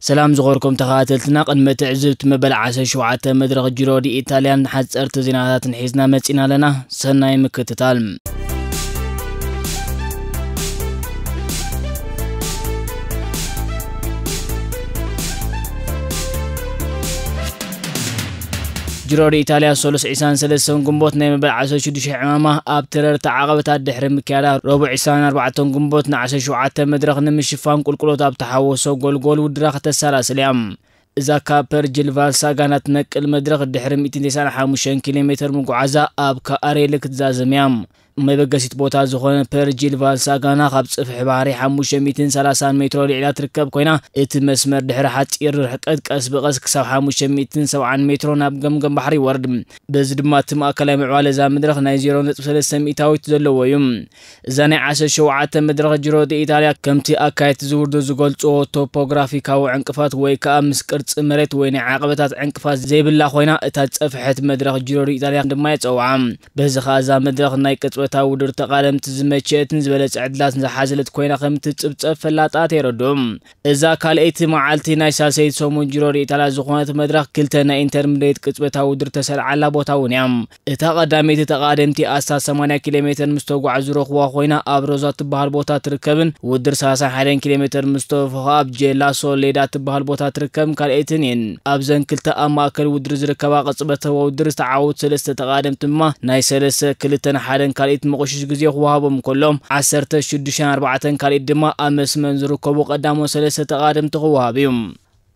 ሰላም ዝኾርኩም ተኸታተልትና፣ ቅድሚ ትዕዝብቲ መበል ዓሰርተ ሸውዓተ መድረኽ ጂሮ ዲ ኢጣልያን ሓፀርቲ ዜናታትን ሒዝና መፂና ኣለና። ሰናይ ምክትታል። ጂሮ ዲ ኢጣልያ ሰሉስ ዒስራን ሰለስተን ግንቦት ናይ መበል ዓሰርተ ሽዱሽተ ዕማማ ኣብ ተረርቲ ዓቐበታት ድሕሪ ምክያዳ፣ ረቡዕ ዒስራን ኣርባዕተን ግንቦት ንዓሰርተ ሸውዓተ መድረኽ ንምሽፋን ቁልቁሎት ኣብ ተሓወሶ ጎልጎል ውድድራ ከተሰላስል እያ። እዛ ካብ ፐርጅል ቫልሳጋና ትነቅል መድረኽ ድሕሪ ሚእትን ተስዓን ሓሙሽተን ኪሎ ሜትር ምጉዓዛ ኣብ ካኣሬል ክትዛዘም እያ። መበገሲት ቦታ ዝኾነ ፐርጅል ቫልሳጋና ካብ ጽፍሒ ባሕሪ ሓሙሽተ ሚእትን ሰላሳን ሜትሮ ልዒላ ትርከብ ኮይና፣ እቲ መስመር ድሕሪ ሓጺር ርሕቀት ቀስ ብቐስ ክሳብ ሓሙሽተ ሚእትን ሰብዓን ሜትሮ ናብ ገምገም ባሕሪ ይወርድ። በዚ ድማ እቲ ማእከላይ ምዕባለ እዛ መድረኽ ናይ ዜሮ ነጥቢ ሰለስተ ሚእታዊት ዘለዎ እዩ። እዛ ናይ ዓሰርተ ሸውዓተ መድረኽ ጂሮ ዲ ኢጣልያ፣ ከምቲ ኣካየድቲ ዝውድድር ዝገልጽዎ፣ ቶፖግራፊካዊ ዕንቅፋት ወይ ከኣ ምስ ቅርጺ መሬት ወይ ናይ ዓቐበታት ዕንቅፋት ዘይብላ ኮይና፣ እታ ዝጸፍሐት መድረኽ ጂሮ ዲ ኢጣልያ ድማ የጸውዓ። በዚ ኸኣ እዛ መድረኽ ናይ ቅጽበታዊ ውድድር ተቓደምቲ ዝመቸትን ዝበለጸ ዕድላት ዝሓዘለት ኮይና ከም እትጽብጸብ ፈላጣት የረድኡ። እዛ ካልኣይቲ መዓልቲ ናይ ሳልሰይቲ ሰሙን ጂሮ ዲ ኢጣልያ ዝኾነት መድረኽ፣ ክልተ ናይ ኢንተርሚዲየት ቅጽበታዊ ውድድር ተሰልዓላ ቦታ እውን እያ። እታ ቀዳመይቲ ተቓደምቲ ኣስታት ሰማንያ ኪሎ ሜትር ምስ ተጓዕዙ ዝረኽቡዋ ኮይና፣ ኣብ ሮዛ ትበሃል ቦታ ትርከብን ውድድር ሰላሳን ሓደን ኪሎ ሜትር ምስ ተወፍኹ ኣብ ጄላ ሶሌዳ ትበሃል ቦታ ትርከብን ካልኣይትን እየን። ኣብዘን ክልተ ኣብ ማእከል ውድድር ዝርከባ ቅጽበታዊ ውድድር ዝተዓወቱ ሰለስተ ተቓደምቲ ድማ ናይ ሰለስተ፣ ክልተን ሓደን ካልኣይቲ መቑሽሽ ግዜ ክወሃቦም እንከሎ፣ ዓሰርተ ሽዱሽተን ኣርባዕተን ካልኣይቲ ድማ ኣብ መስመር ዝርከቡ ቀዳሞት ሰለስተ ተቓደምቲ ክወሃብ እዩ።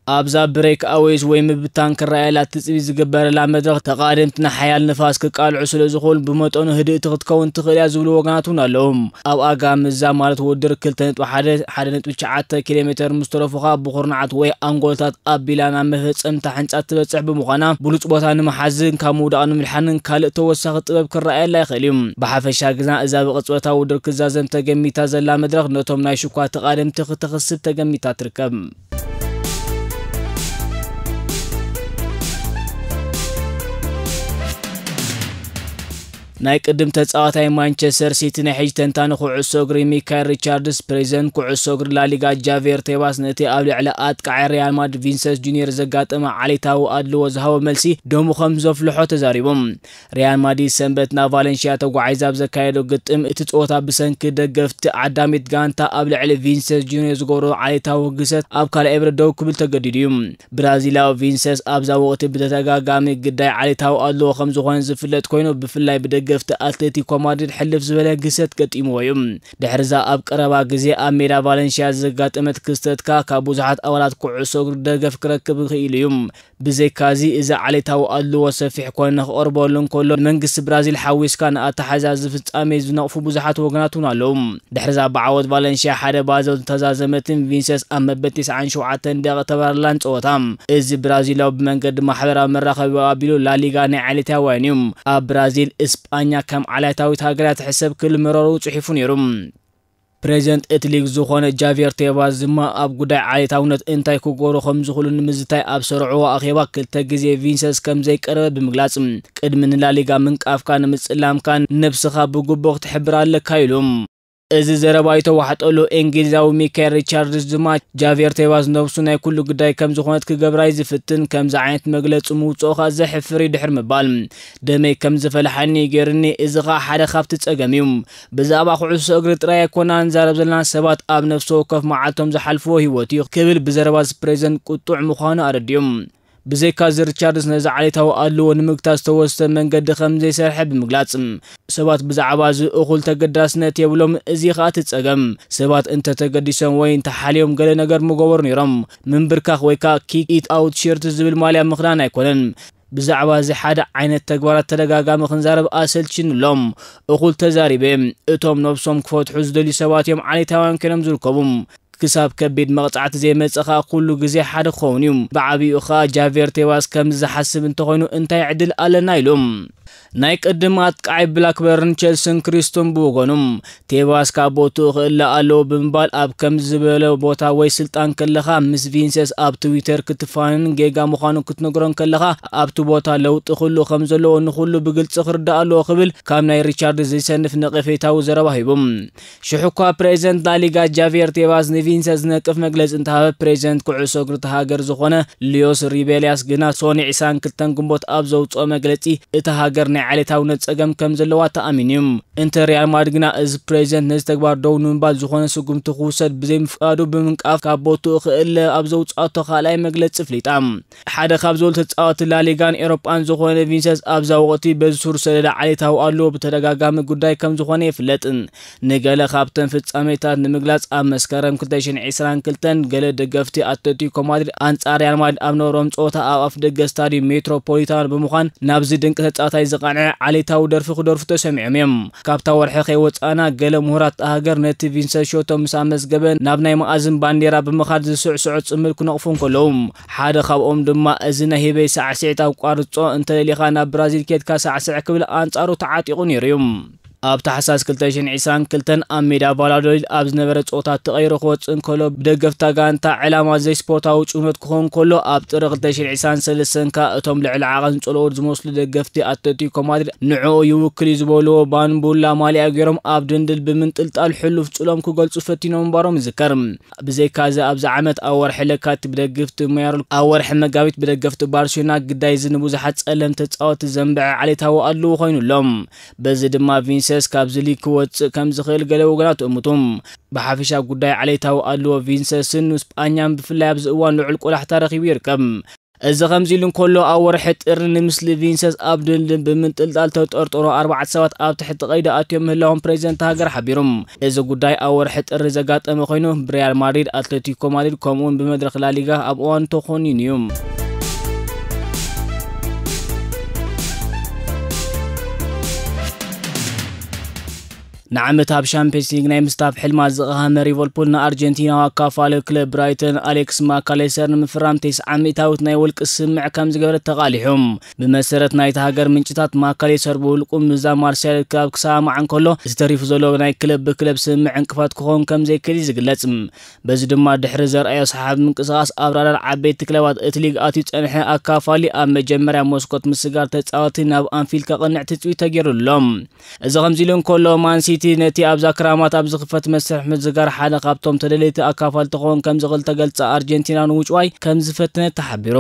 ኣብዛ ብሬክ ኣዌይስ ወይ ምብታን ክረኣየላ ትጽቢት ዝግበረላ መድረኽ፣ ተቓደምቲ ንሓያል ንፋስ ክቃልዑ ስለ ዝኽእሉ፣ ብመጠኑ ህድእቲ ክትከውን ትኽእል እያ ዝብሉ ወገናት እውን ኣለዉ። ኣብ ኣጋ ምዛ ማለት ውድድር ክልተ ነጥቢ ሓደ፣ ሓደ ነጥቢ ትሽዓተ ኪሎ ሜትር ምስ ተረፉኻ፣ ብኹርናዓት ወይ ኣንጎልታት ኣቢላ ናብ መፈጸምታ ሕንጻት ትበጽሕ ብምዃና፣ ብሉጽ ቦታ ንምሓዝን ካብ ምውዳቕ ንምድሓንን ካልእ ተወሳኺ ጥበብ ክረኣየላ ይኽእል እዩ። ብሓፈሻ ግና፣ እዛ ብቕጽበታዊ ውድድር ክዛዘም ተገሚታ ዘላ መድረኽ፣ ነቶም ናይ ሽኳ ተቓደምቲ ክተኽስብ ተገሚታ ትርከብ። ናይ ቅድም ተጻዋታይ ማንቸስተር ሲቲ ናይ ሕጂ ተንታኒ ኩዕሶ እግሪ ሚካኤል ሪቻርድስ፣ ፕሬዚደንት ኩዕሶ እግሪ ላሊጋ ጃቪየር ቴባስ ነቲ ኣብ ልዕሊ ኣጥቃዓይ ሪያል ማድሪድ ቪንሰስ ጁኒየር ዘጋጠመ ዓሌታዊ ኣድልዎ ዝሃቦ መልሲ ደሙ ከም ዘፍልሖ ተዛሪቦም። ሪያል ማድሪድ ሰንበት ናብ ቫለንሽያ ተጓዒዛ ኣብ ዘካየዶ ግጥም፣ እቲ ጸወታ ብሰንኪ ደገፍቲ ዓዳሚት ጋንታ ኣብ ልዕሊ ቪንሰስ ጁኒየር ዝገብሮ ዓሌታዊ ግሰት ኣብ ካልኣይ ብረት ደው ክብል ተገዲዱ እዩ። ብራዚላዊ ቪንሰስ ኣብዛ ወቕቲ ብተደጋጋሚ ግዳይ ዓሌታዊ ኣድልዎ ከም ዝኾነ ዝፍለጥ ኮይኑ፣ ብፍላይ ብደገፍቲ ኣትሌቲኮ ማድሪድ ሕልፍ ዝበለ ግሰት ገጢምዎ እዩ። ድሕሪዛ ኣብ ቀረባ ግዜ ኣብ ሜዳ ቫለንሽያ ዘጋጠመት ክስተት ከኣ ካብ ብዙሓት ኣባላት ኩዕሶ እግሪ ደገፍ ክረክብ ክኢሉ እዩ። ብዘይካዚ፣ እዚ ዓሌታዊ ኣድልዎ ሰፊሕ ኮነ ክቐርበሉ እንከሎ፣ ንመንግስቲ ብራዚል ሓዊስካ ንኣተሓዛዚ ፍጻሜ ዝነቕፉ ብዙሓት ወገናት እውን ኣለዉ። ድሕሪዛ ብዓወት ቫለንሽያ ሓደ ባዘል ዝተዛዘመትን ቪንሰስ ኣብ መበል ተስዓን ሸውዓተን ደቂቕ ተበራላን ጸወታ፣ እዚ ብራዚላዊ ብመንገዲ ማሕበራዊ መራኸቢ ኣቢሉ ላሊጋ ናይ ዓሌታውያን እዩ፣ ኣብ ብራዚል እስጳኛ ከም ዓሌታዊት ሃገር እያ ትሕሰብ ክብል መረረኡ ጽሒፉ ነይሩ። ፕሬዚደንት እቲ ሊግ ዝኾነ ጃቪየር ቴባዝ ድማ ኣብ ጉዳይ ዓሌታውነት እንታይ ክገብሩ ከም ዝኽእሉ ንምዝታይ ኣብ ሰርዕዎ ኣኼባ ክልተ ግዜ ቪንሰስ ከም ዘይቀረበ ብምግላጽ፣ ቅድሚ ንላሊጋ ምንቃፍካ ንምጽላምካ ነብስኻ ብግቡእ ክትሕብር ኣለካ ኢሉ። እዚ ዘረባ ዝተዋሕጠሉ እንግሊዛዊ ሚካኤል ሪቻርድስ ድማ፣ ጃቪየር ቴባዝ ነብሱ ናይ ኩሉ ግዳይ ከም ዝኾነት ክገብራ እዩ ዝፍትን፣ ከምዚ ዓይነት መግለጺ ምውጽኦ ኸኣ ዘሕፍር እዩ ድሕሪ ምባል፣ ደመይ ከም ዝፈልሓኒ እዩ ገይሩኒ፣ እዚ ኸኣ ሓደ ካብቲ ጸገም እዩ። ብዛዕባ ኩዕሶ እግሪ ጥራይ ኣይኮና ንዛረብ ዘለና፣ ሰባት ኣብ ነፍሲ ወከፍ መዓልቶም ዝሓልፍዎ ህይወት እዩ ክብል ብዘረባ እዚ ፕሬዚደንት ቁጡዕ ምዃኑ ኣረዲኡ። ብዘይካዚ ሪቻርድስ ነዚ ዓሌታዊ ኣድልዎ ንምግታት ዝተወስደ መንገዲ ከም ዘይሰርሐ ብምግላጽ፣ ሰባት ብዛዕባ እዚ እኹል ተገዳስነት የብሎም፣ እዚ ኸኣ እቲ ጸገም። ሰባት እንተ ተገዲሶም ወይ እንተ ሓልዮም ገለ ነገር ምገበሩ ነይሮም። ምንብርካኽ ወይ ከኣ ኪክ ኢት ኣውት ቲሸርት ዝብል ማልያ ምኽዳን ኣይኮነን። ብዛዕባ እዚ ሓደ ዓይነት ተግባራት ተደጋጋሚ ክንዛረብ ኣሰልችኒ ኣሎ። እኹል ተዛሪበ። እቶም ነብሶም ክፈትሑ ዝደልዩ ሰባት እዮም ዓሌታውያን ኮይኖም ዝርከቡ። ክሳብ ከቢድ መቕጻዕቲ ዘይመጽእ ከኣ ኩሉ ግዜ ሓደ ክኸውን እዩ። ብዓቢኡ ከኣ ጃቪየር ቴባስ ከምዚ ዝሓስብ እንተኾይኑ እንታይ ዕድል ኣለና ኢሉ። ናይ ቅድም ኣጥቃዓይ ብላክበርን ቸልስን ክሪስቶን ብወገኑ፣ ቴባስ ካብ ቦትኡ ክእለ ኣለዎ ብምባል፣ ኣብ ከም ዝበለ ቦታ ወይ ስልጣን ከለኻ፣ ምስ ቪንሰስ ኣብ ትዊተር ክትፋንን ጌጋ ምዃኑ ክትነግሮን ከለኻ፣ ኣብቲ ቦታ ለውጢ ክህሉ ከም ዘለዎ ንኹሉ ብግልጺ ክርዳእ ኣለዎ ክብል ካብ ናይ ሪቻርድ ዘይሰንፍ ነቐፌታዊ ዘረባ ሂቡ። ሽሕኳ ፕሬዚደንት ላሊጋ ጃቪየር ቴባስ ንቪንሰስ ዝነቅፍ መግለጺ እንተሃበ፣ ፕሬዚደንት ኩዕሶ እግሪ እታ ሃገር ዝኾነ ሊዮስ ሪቤልያስ ግና ሶኒ ዕስራን ክልተን ግንቦት ኣብ ዘውፅኦ መግለጺ፣ እታ ሃገር ናይ ዓሌታውነት ጸገም ከም ዘለዋ ተኣሚኑ እዩ። እንተ ሪያል ማድሪድ ግና፣ እዚ ፕሬዚደንት ነዚ ተግባር ደው ንምባል ዝኾነ ስጉምቲ ክውሰድ ብዘይምፍቃዱ ብምንቃፍ፣ ካብ ቦትኡ ክእለ ኣብ ዘውፅኣቶ ካልኣይ መግለጺ ኣፍሊጣ። ሓደ ካብ ዝብሉ ተጻወቲ ላሊጋን ኤሮጳን ዝኾነ ቪንሰስ፣ ኣብዛ ወቕቲ በዚ ሱር ሰደዳ ዓሌታዊ ኣድልዎ ብተደጋጋሚ ጉዳይ ከም ዝኾነ ይፍለጥ። ንገለ ካብተን ፍጻሜታት ንምግላጽ፣ ኣብ መስከረም ክልተ ሽሕን ዕስራን ክልተን ገለ ደገፍቲ ኣትሌቲኮ ማድሪድ ኣንጻር ሪያል ማድሪድ ኣብ ነበሮም ጸወታ ኣብ ኣፍደገ ስታድዩም ሜትሮፖሊታኖ ብምዃን ናብዚ ድንቂ ተጻዋታይ ዝቐንዐ ዓሌታዊ ደርፊ ክደርፉ ተሰሚዖም እዮም። ካብታ ወርሒ ከይወጻእና፣ ገለ ምሁራት እታ ሃገር ነቲ ቪንሰንት ሾቶ ምስ ኣመዝገበ ናብ ናይ መኣዝን ባንዴራ ብምኻድ ዝስዕስዖ ጽምብል ክነቕፉ እንከለዉ፣ ሓደ ካብኦም ድማ፣ "እዚ ናይ ህበይ ሳዕስዒት ኣቋርጾ፣ እንተደሊኻ ናብ ብራዚል ኬድካ ሳዕስዕ" ክብል ኣንጻሩ ተዓጢቑ ነይሩ እዩ። ኣብ ታሕሳስ ክልተ ሽሕን ዕስራን ክልተን ኣብ ሜዳ ቫላዶሊድ ኣብ ዝነበረ ጸወታ ተቐይሩ ክወጽእ እንከሎ፣ ብደገፍታ ጋንታ ዕላማ ዘይስፖርታዊ ጭውነት ክኸውን ከሎ፣ ኣብ ጥሪ ክልተ ሽሕን ዕስራን ሰለስተን ከኣ እቶም ልዕሊ ዓቐን ጸለዎት ዝመስሉ ደገፍቲ ኣትሌቲኮ ማድሪድ ንዕኡ ይውክል እዩ ዝበልዎ ባንቡላ ማልያ ገይሮም ኣብ ድንድል ብምንጥልጣል ሕሉፍ ጽልኦም ክገልጹ ፈቲኖም ምንባሮም ይዝከር። ብዘይካዚ ኣብዚ ዓመት ኣብ ወርሒ ለካቲት ብደገፍቲ ማዮርል-፣ ኣብ ወርሒ መጋቢት ብደገፍቲ ባርሴሎና ግዳይ እዚ ንብዙሓት ጸለምቲ ተጻወትቲ ዘንበዐ ዓሌታዊ ኣድልዎ ኮይኑ ኣሎ። በዚ ድማ ቪንሰስ ካብዚ ሊግ ክወጽእ ከም ዝኽእል ገለ ወገናት እምቱ። ብሓፈሻ ጉዳይ ዓሌታዊ ኣድልዎ ቪንሰስን ንስጳኛን ብፍላይ ኣብዚ እዋን ልዑል ቆላሕታ ረኺቡ ይርከብ። እዚ ከምዚ ኢሉ እንከሎ፣ ኣብ ወርሒ ጥሪ ንምስሊ ቪንሰስ ኣብ ድልድል ብምንጥልጣል ተጠርጠሩ ኣርባዕተ ሰባት ኣብ ትሕቲ ቀይዲ ኣትዮም ምህላዎም ፕሬዚደንት ሃገር ሓቢሩ። እዚ ጉዳይ ኣብ ወርሒ ጥሪ ዘጋጠመ ኮይኑ፣ ብሪያል ማድሪድ፣ ኣትሌቲኮ ማድሪድ ከምኡ እውን ብመድረኽ ላሊጋ ኣብ እዋን ተኾኒኑ እዩ። ንዓመት ኣብ ሻምፒየንስ ሊግ ናይ ምስታፍ ሕልማ ዝቐሃመ ሊቨርፑል ንኣርጀንቲናዊ ኣካፋሊ ክለብ ብራይተን ኣሌክስ ማካሌስተር ንምፍራም ተስዓ ሚእታዊት ናይ ውልቂ ስምምዕ ከም ዝገበረ ተቓሊሑ። ብመሰረት ናይቲ ሃገር ምንጭታት፣ ማካሌስተር ብውልቁ ምስዛ ማርሴል ክለብ ክሰማማዕ እንከሎ፣ እዚ ተሪፉ ዘሎ ናይ ክለብ ብክለብ ስምምዕ ዕንቅፋት ክኸውን ከም ዘይክእል እዩ ዝግለጽ። በዚ ድማ ድሕሪ ዘርኣዮ ሰሓቢ ምንቅስቓስ ኣብ ራዳር ዓበይቲ ክለባት እቲ ሊግ ኣትዩ ዝጸንሐ ኣካፋሊ፣ ኣብ መጀመርያ መስኮት ምስጋር ተጻወቲ ናብ ኣንፊልድ ከቕንዕ ትጽቢት ተገይሩሉ ኣሎ። እዚ ከምዚ ኢሉ እንከሎ፣ ማን ሲቲ ነቲ ኣብዛ ክራማት ኣብ ዝኽፈት መስርሕ ምዝጋር ሓደ ካብቶም ተደለይቲ ኣካፋልቲ ክኸውን ከም ዝኽእል ተገልጸ ኣርጀንቲናን ውጭዋይ ከም ዝፈተነ ተሓቢሩ።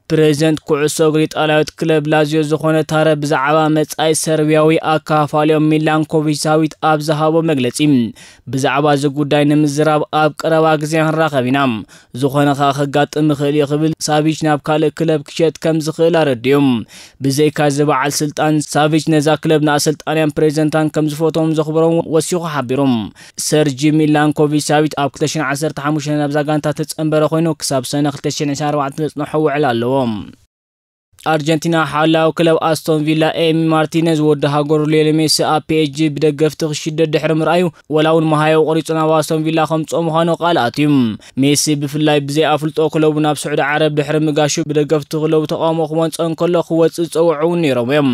ፕሬዚደንት ኩዕሶ እግሪ ጣልያዊት ክለብ ላዚዮ ዝኾነ ታረ ብዛዕባ መጻኢ ሰርቢያዊ ኣካፋሊኦም ሚላንኮቪች ሳቪች ኣብ ዝሃቦ መግለጺ፣ ብዛዕባ እዚ ጉዳይ ንምዝራብ ኣብ ቀረባ ግዜ ክንራኸብ ኢና። ዝኾነ ኸኣ ከጋጥም ይኽእል እዩ ክብል ሳቪች ናብ ካልእ ክለብ ክሸጥ ከም ዝኽእል ኣረዲኡ። ብዘይካ እዚ በዓል ስልጣን ሳቪች ነዛ ክለብ ንኣሰልጣንያን ፕሬዚደንታን ከም ዝፈትዎም ዘኽብሮም ወሲኹ ሓቢሩ። ሰርጂ ሚላንኮቪች ሳቪች ኣብ ክልተ ሽሕን ዓሰርተ ሓሙሽተን ናብዛ ጋንታ ተጸንበረ ኮይኑ ክሳብ ሰነ ክልተ ሽሕን ዕስራን ኣርባዕተን ዘጽንሖ ውዕል ኣለዎ። ኣርጀንቲና ሓላው ክለብ ኣስቶን ቪላ ኤሚ ማርቲነዝ ወዲ ሃገሩ ሊዮኔል ሜሲ ኣብ ፒ ኤስ ጂ ብደገፍቲ ክሽደድ ድሕሪ ምርኣዩ፣ ወላ እውን መሃያው ቆሪጹ ናብ ኣስቶን ቪላ ከምጽኦ ምዃኑ ቃል ኣትዩ። ሜሲ ብፍላይ ብዘይ ኣፍልጦ ክለቡ ናብ ስዑዲ ዓረብ ድሕሪ ምጋሹ ብደገፍቲ ክለቡ ተቃውሞ ክመንጽኦ እንከሎ ክወጽእ ዝጸውዑ እውን ነይሮም እዮም።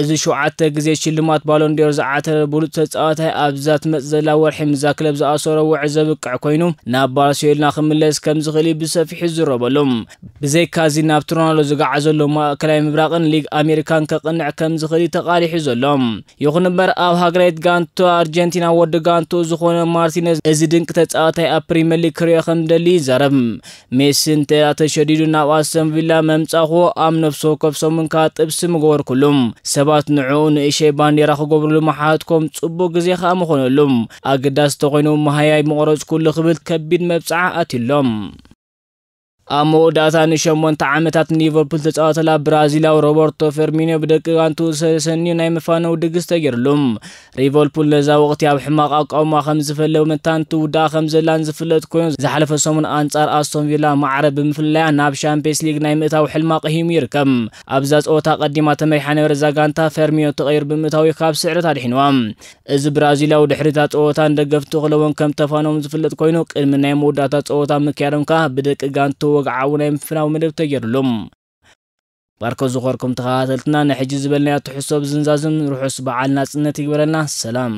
እዚ ሸውዓተ ግዜ ሽልማት ባሎን ዲዮር ዝዓተረ ብሉጽ ተጻዋታይ ኣብዛ ትመጽእ ዘላ ወርሒ ምስዛ ክለብ ዝኣሰሮ ውዕል ዘብቅዕ ኮይኑ ናብ ባርሴሎና ክምለስ ከም ዝኽእል እዩ ብሰፊሑ ዝዝረበሉ። ብዘይካዚ ናብቲ ሮናልዶ ዝገዓዘሉ ማእከላይ ምብራቕን ሊግ ኣሜሪካን ከቕንዕ ከም ዝኽእል እዩ ተቓሊሑ ዘሎ። ይኹን እምበር ኣብ ሃገራዊት ጋንቶ ኣርጀንቲና ወዲ ጋንቶ ዝኾነ ማርቲነዝ እዚ ድንቂ ተጻዋታይ ኣብ ፕሪምየር ሊግ ክርእዮ ከም ዝደሊ ይዛረብ። ሜሲ እንተ ተሸዲዱ ናብ ኣስቶን ቪላ ምምጻእኹ ኣብ ነፍሲ ወከፍ ሰሙን ከኣ ጥብሲ ምገበርኩሉ። ሰባት ንዕኡ ንእሸይ ባንዴራ ክገብርሉ ምሓትኮም ጽቡቕ ግዜ ከኣ ምኾነሉ። ኣገዳሲ ተኾይኑ መሃያይ ምቆረጽኩሉ ክብል ከቢድ መብጽዓ ኣትዩሎም። ኣብ መወዳእታ ንሸሞንተ ዓመታት ንሊቨርፑል ተጻወተላ ብራዚላዊ ሮበርቶ ፌርሚኒዮ ብደቂ ጋንቱ ተሰንዩ ናይ መፋነዊ ድግስ ተገይርሉ። ሊቨርፑል ነዛ ወቕቲ ኣብ ሕማቕ ኣቃውማ ከም ዝፈለ መታን ትውዳእ ከም ዘላን ዝፍለጥ ኮይኑ፣ ዝሓለፈ ሰሙን ኣንጻር ኣስቶን ቪላ ማዕረ ብምፍላያ ናብ ሻምፒየንስ ሊግ ናይ ምእታው ሕልማ ቀሂሙ ይርከብ። ኣብዛ ጸወታ ቀዲማ ተመሪሓ ነበረ እዛ ጋንታ ፌርሚኒዮ ተቐይሩ ብምእታው ካብ ስዕረት ኣድሒንዋ። እዚ ብራዚላዊ ድሕሪታ ጸወታ ንደገፍቲ ክለቦን ከም ተፋነዎም ዝፍለጥ ኮይኑ፣ ቅድሚ ናይ መወዳእታ ጸወታ ምክያዶም ከኣ ብደቂ ጋንቱ ወግዓዊ ናይ ምፍናው መደብ ተገይሩሉ። ባርከ ዝኾርኩም ተኸታተልትና፣ ንሕጂ ዝበልናዮ ትሕዝቶ ብዝንዛዝም ርሑስ በዓል ናጽነት ይግበረልና። ሰላም።